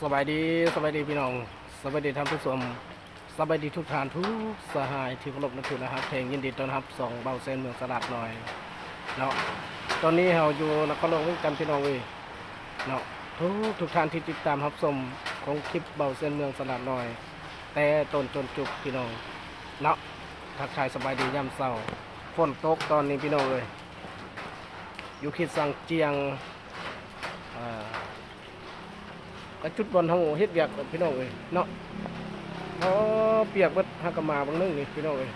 ສະບາຍດີ ສະບາຍດີພີ່ນ້ອງ ສະບາຍດີທ່ານຜູ້ຊົມ ສະບາຍດີທຸກທ່ານ ທຸກສະຫາຍທີ່ເຄົາລົບນັບຖື ແລະ ຮັກແພງ. ຍິນດີຕ້ອນຮັບຊ່ອງເບົາແຊນເມືອງສະຫຼາດນ້ອຍເນາະ. ຕອນນີ້ເຮົາຢູ່ນະຄອນຫຼວງວຽງຈັນ ພີ່ນ້ອງເອີຍເນາະ. ທຸກໆທ່ານທີ່ຕິດຕາມຮັບຊົມຂອງຄລິບເບົາແຊນເມືອງສະຫຼາດນ້ອຍ ແຕ່ຕົ້ນຈົນຈົບ ພີ່ນ້ອງເນາະ. ທັກທາຍສະບາຍດີຍາມເຊົ້າ. ຝົນຕົກຕອນນີ້ ພີ່ນ້ອງເອີຍ ຢູ່ເຂດຊາງຈຽງ ອ່າ ກະຈຸດບ່ອນເຮົາເຮັດວຽກ ພີ່ນ້ອງເອີຍເນາະ. ໂອ້ ປຽກເບິດ. ຫາກະມາບາງໜຶ່ງນີ້ ພີ່ນ້ອງເອີຍ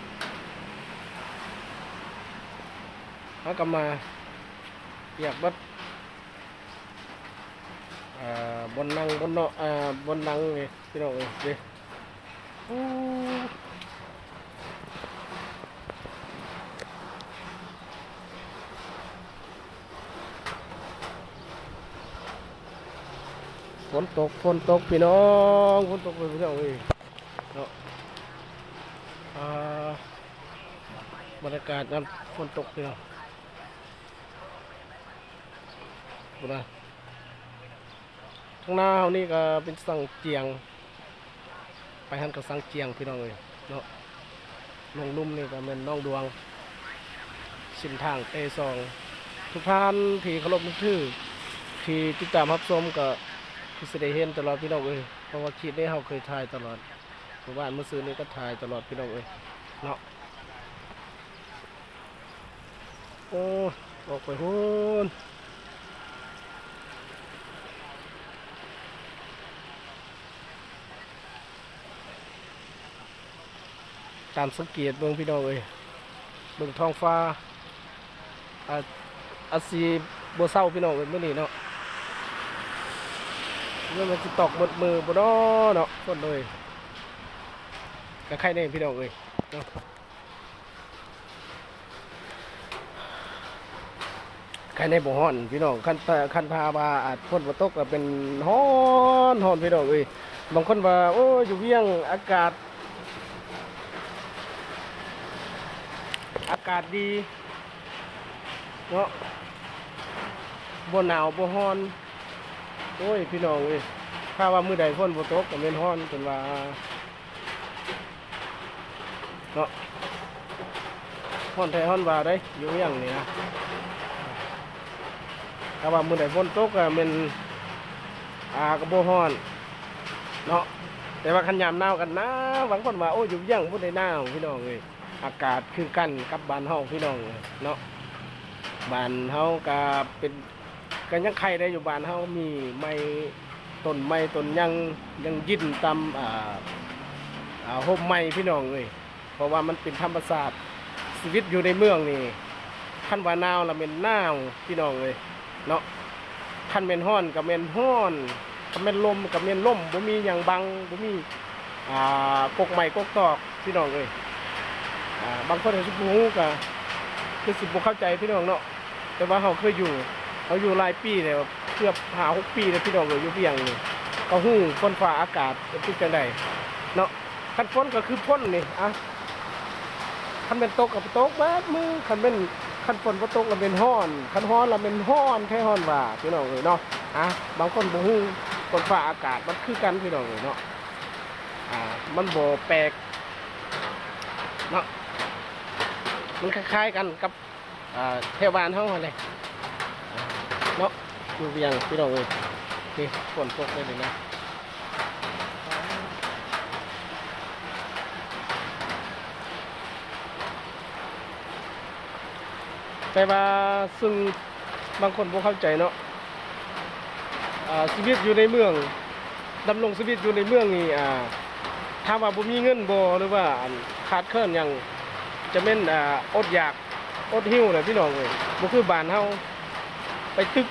ຫາກະມາປຽກເບິດ. ອ່າ ບ່ອນນັ່ງ ບ່ອນເນາະ ອ່າ ບ່ອນນັ່ງນີ້ ພີ່ນ້ອງເອີຍ ເດ້. ໂອ້ ຝົນຕົກ ຝົນຕົກ ພີ່ນ້ອງ ຝົນຕົກ ພີ່ນ້ອງເອີຍເນາະ. ອ່າ ບັນຍາກາດຍາມຝົນຕົກ ພີ່ນ້ອງ ພຸ້ນນະ. ທາງໜ້າເຮົານີ້ກະເປັນຊາງຈຽງ ໄປຫັ້ນກະຊາງຈຽງ ພີ່ນ້ອງເອີຍເນາະ. ລົງລຸ່ມນີ້ກະແມ່ນໜອງດວງ ເສັ້ນທາງເຕສອງ. ທຸກທ່ານທີ່ເຄົາລົບນັບຖື ທີ່ຕິດຕາມຮັບຊົມກະຄືຊິໄດ້ເຫັນຕະຫຼອດ ພີ່ນ້ອງເອີຍ ເພາະວ່າຄລິບນີ້ເຮົາເຄີຍຖ່າຍຕະຫຼອດ ມື້ວານມື້ຊືນນີ້ກະຖ່າຍຕະຫຼອດ ພີ່ນ້ອງເອີຍເນາະ. ໂອ້ ອອກໄປພຸ້ນ ຕາມສັງເກດເບິ່ງ ພີ່ນ້ອງເອີຍ ເບິ່ງທ້ອງຟ້າ ອາ ອາດຊິບໍ່ເຊົາ ພີ່ນ້ອງເອີຍ ມື້ນີ້ເນາະ. ແລ້ວມັນຊິຕົກໝົດມື້ບໍ່ນໍເນາະ ຝົນເອີຍ. ກະໄຄແນ່ ພີ່ນ້ອງເອີຍເນາະ. ໄຄແນ່ບໍ່ຮ້ອນ ພີ່ນ້ອງ. ຄັນ ຄັນຖ້າວ່າ ອາ ຝົນບໍ່ຕົກກະເປັນຮ້ອນ ຮ້ອນ ພີ່ນ້ອງເອີຍ. ບາງຄົນວ່າ ໂອ້ຍ ຢູ່ວຽງອາກາດ ອາກາດດີເນາະ ບໍ່ໜາວບໍ່ຮ້ອນ. ໂອ້ຍ ພີ່ນ້ອງເອີຍ ຖ້າວ່າມື້ໃດຝົນບໍ່ຕົກກະແມ່ນຮ້ອນ ເພິ່ນວ່າ ເນາະ. ຮ້ອນແທ້ຮ້ອນວ່າເດ້ ຢູ່ວຽງນີ້ນະ. ຖ້າວ່າມື້ໃດຝົນຕົກກະແມ່ນ ອາ ກະບໍ່ຮ້ອນເນາະ. ແຕ່ວ່າຄັນຍາມໜາວກະໜາວ. ບາງຄົນວ່າ ໂອ້ ຢູ່ວຽງພຸ້ນໄດໜາວ ພີ່ນ້ອງເອີຍ. ອາກາດຄືກັນກັບບ້ານເຮົາ ພີ່ນ້ອງເອີຍເນາະ. ບ້ານເຮົາກະເປັນ ກະຍັງໄຄໄດ້ຢູ່. ບ້ານເຮົາມີໄມ້ ຕົ້ນໄມ້ຕົ້ນຫຍັງ ຍັງຢືນຕາມ ອ່າ ອ່າ ຮົ່ມໄມ້ ພີ່ນ້ອງເອີຍ. ເພາະວ່າມັນເປັນທຳມະຊາດ. ຊີວິດຢູ່ໃນເມືອງນີ້ ຄັນວ່າໜາວລະແມ່ນໜາວ ພີ່ນ້ອງເອີຍເນາະ. ຄັນແມ່ນຮ້ອນກະແມ່ນຮ້ອນ ຄັນແມ່ນລົມກະແມ່ນລົມ ບໍ່ມີຫຍັງບັງ ບໍ່ມີ ອ່າ ກົກໄມ້ກົກຕອກ ພີ່ນ້ອງເອີຍ. ອ່າ ບາງຄົນອາດຊິບໍ່ຮູ້ ກະຄືຊິບໍ່ເຂົ້າໃຈ ພີ່ນ້ອງເນາະ. ແຕ່ວ່າເຮົາເຄີຍຢູ່ ເຮົາຢູ່ຫຼາຍປີແລ້ວ ເກືອບຫ້າຫົກປີແລ້ວ ພີ່ນ້ອງເອີຍ ຢູ່ວຽງນີ້ ກະຮູ້ຝົນຟ້າອາກາດເປັນຈັ່ງໃດເນາະ. ຄັນຝົນກະຄືຝົນນີ້ ອະ ຄັນແມ່ນຕົກກະຕົກເບິດມື້ ຄັນແມ່ນ ຄັນຝົນບໍ່ຕົກລະແມ່ນຮ້ອນ ຄັນຮ້ອນລະແມ່ນຮ້ອນແທ້ຮ້ອນວ່າ ພີ່ນ້ອງເອີຍເນາະ. ອະ ບາງຄົນບໍ່ຮູ້ ຝົນຟ້າອາກາດມັນຄືກັນ ພີ່ນ້ອງເອີຍເນາະ. ອາ ມັນບໍ່ແປກເນາະ ມັນຄ້າຍໆກັນກັບ ອ່າ ແຖວບ້ານເຮົາຫັ້ນແຫຼະເນາະ ຢູ່ວຽງ ພີ່ນ້ອງເອີຍ. ນີ້ ຝົນຕົກເລີຍນີ້ນະ. ແຕ່ວ່າ ຊຶ່ງບາງຄົນບໍ່ເຂົ້າໃຈເນາະ ອ່າ ຊີວິດຢູ່ໃນເມືອງ ດຳລົງຊີວິດຢູ່ໃນເມືອງນີ້ ອ່າ ຖາມວ່າບໍ່ມີເງິນບໍ່ ຫຼືວ່າ ອັນ ຂາດເຂີນຫຍັງ ຈະແມ່ນ ອ່າ ອົດຢາກອົດຫິວແຫຼະ ພີ່ນ້ອງເອີຍ. ບໍ່ຄືບ້ານເຮົາ ໄປຕຶກ